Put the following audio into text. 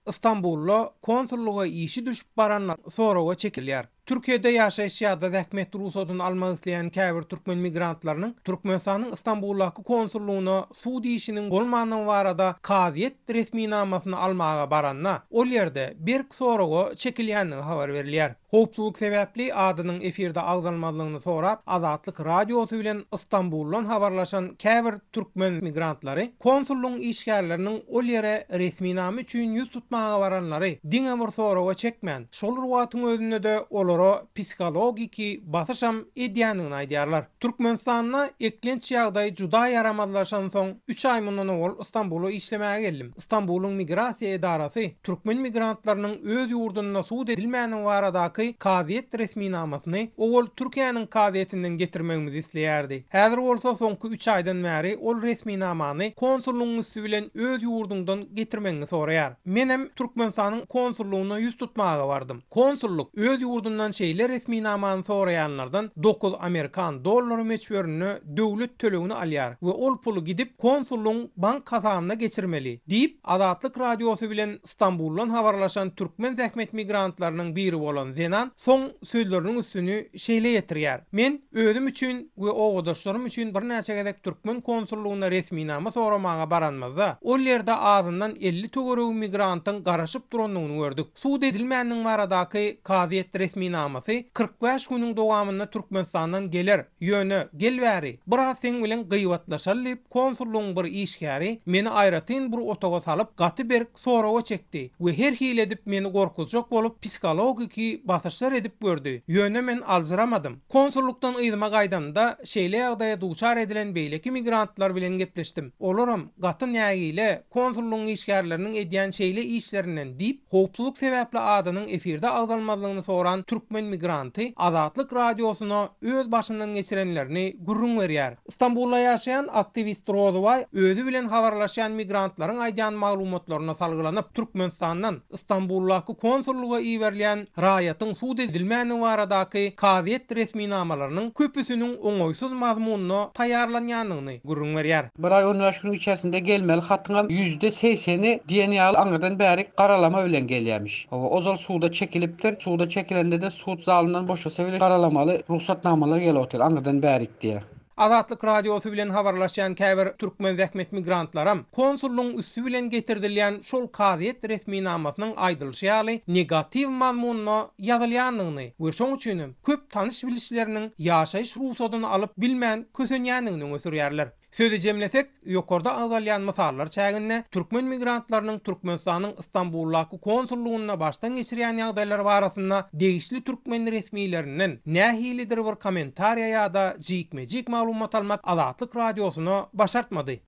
Stambulda konsullyga işi düşüp baranlar soraga çekilýär. Türkiýede ýaşaýyş ýa-da zähmet rugsadyny almak isleýän käbir türkmen migrantlarynyň Türkmenistanyň Stambuldaky konsullygyna sud işiniň bolmandygy barada kazyýet resminamasyny almaga baranda, ol ýerde berk soraga çekilýändigi habar berilýär. Howpsuzlyk sebäpli adynyň efirde agzalmazlygyny sorap, Azatlyk Radiosy bilen Stambuldan habarlaşan käbir türkmen migrantlary konsullygyň işgärleriniň ol ýere resminama üçin ýüz tutmaga baranlary diňe bir soraga çekmän, şol bir wagtyň özünde-de olara psihologiki basyşam edýändigini aýdýarlar. Türkmenistanda eklenç ýagdaý juda ýaramazlaşansoň, üç aý mundan owal Stambula işlemäge geldim. Stambulyň migrasiýa edarasy türkmen migrantlarynyň öz ýurdunda sud edilmäni baradaky kazyýet resminamasyny owal Türkiýäniň kazyýetinden getirmegimizi isleýärdi. Häzir bolsa soňky üç aýdan bäri ol resminamany konsullygyň üsti bilen öz ýurduňdan getirmegiňi soraýar. Menem Türkmenistanyň konsullygyna ýüz tutmaga bardym. Konsullyk öz ýurdundan şeýle resminamany soraýanlardan dokuz amerikan dollary möçberinde döwlet tölegini alýar we ol puly gidip konsullygyň bank hasabyna geçirmeli, diýip, Azatlyk Radiosy bilen Stambuldan habarlaşan türkmen zähmet migrantlarynyň biri bolan zenan soň sözleriniň üstüni şeýle ýetirýär, Men özüm üçin we obadaşlarym üçin birnäçe gezek türkmen konsullygyna resminama soramaga baranymyzda, ol ýerde azyndan 50 töweregi migrantyň garaşyp durandygyny gördük. Sud edilmändigiň baradaky kazyýet resminamasy 45 günüň dowamynda Türkmenistandan geler, ýöne gel bäri, biraz seň bilen gyýbatlaşaly diýip, konsullygyň bir işgäri meni aýratyn bir otaga salyp, gaty berk soraga çekdi we her hili edip meni gorkuzjak bolup psihologiki basyşlar edip gördi, ýöne men aljyramadym. Konsullykdan yzyma gaýdanymda, şeýle ýagdaýa duçar edilen beýleki migrantlar bilen gepleşdim. Olaram gaty nägile konsullygyň işgärleriniň edýän şeýle işlerinden diýip, howpsuzlyk sebäpli adynyň efirde agzalmazlygyny soran türkmen migranty Azatlyk Radiosyna öz başyndan geçirenlerini gürrüň berýär. Stambulda ýaşaýan aktiwist Rozybaý özi bilen habarlaşýan migrantlaryň aýdýan maglumatlaryna salgylanyp, Türkmenistandan Stambuldaky konsullyga iberilýän raýatyň sud edilmändigi baradaky kazyýet resminamalarynyň köpüsiniň oňaýsyz mazmunda taýýarlanýandygyny gürrüň berýär. Bir aý on bäş günüň içerisinde gelmeli hatyňam ýüzde segseni diýen ýaly aňyrdan bärik garalama bilen gelýämiş. Hawa, ozal suda çekilipdir. Suda çekilende-de sud zalyndan boşasa bile garalamaly rugsatnamalar gelip otyr aňyrdan bärik diýýär. Azatlyk Radiosy bilen habarlaşýan käbir türkmen zähmet migrantlaram konsullygyň üsti bilen getirdilýän şol kazyýet resminamasynyň aýdylyşy ýaly negatiw mazmunda ýazylýandygyny we şoň üçinem köp tanyş-bilişleriniň ýaşaýyş rugsadyny alyp bilmän kösenýändigini öňe sürýärler. Sözi jemlesek, ýokarda agzalýan mysallar çäginde türkmen migrantlarynyň Türkmenistanyň Stambuldaky konsullygynda başdan geçirýän ýagdaýlary barasynda degişli türkmen resmilerinden nähilidir bir kommentariýa ýa-da jikme-jik maglumat almak Azatlyk Radiosyna başartmady.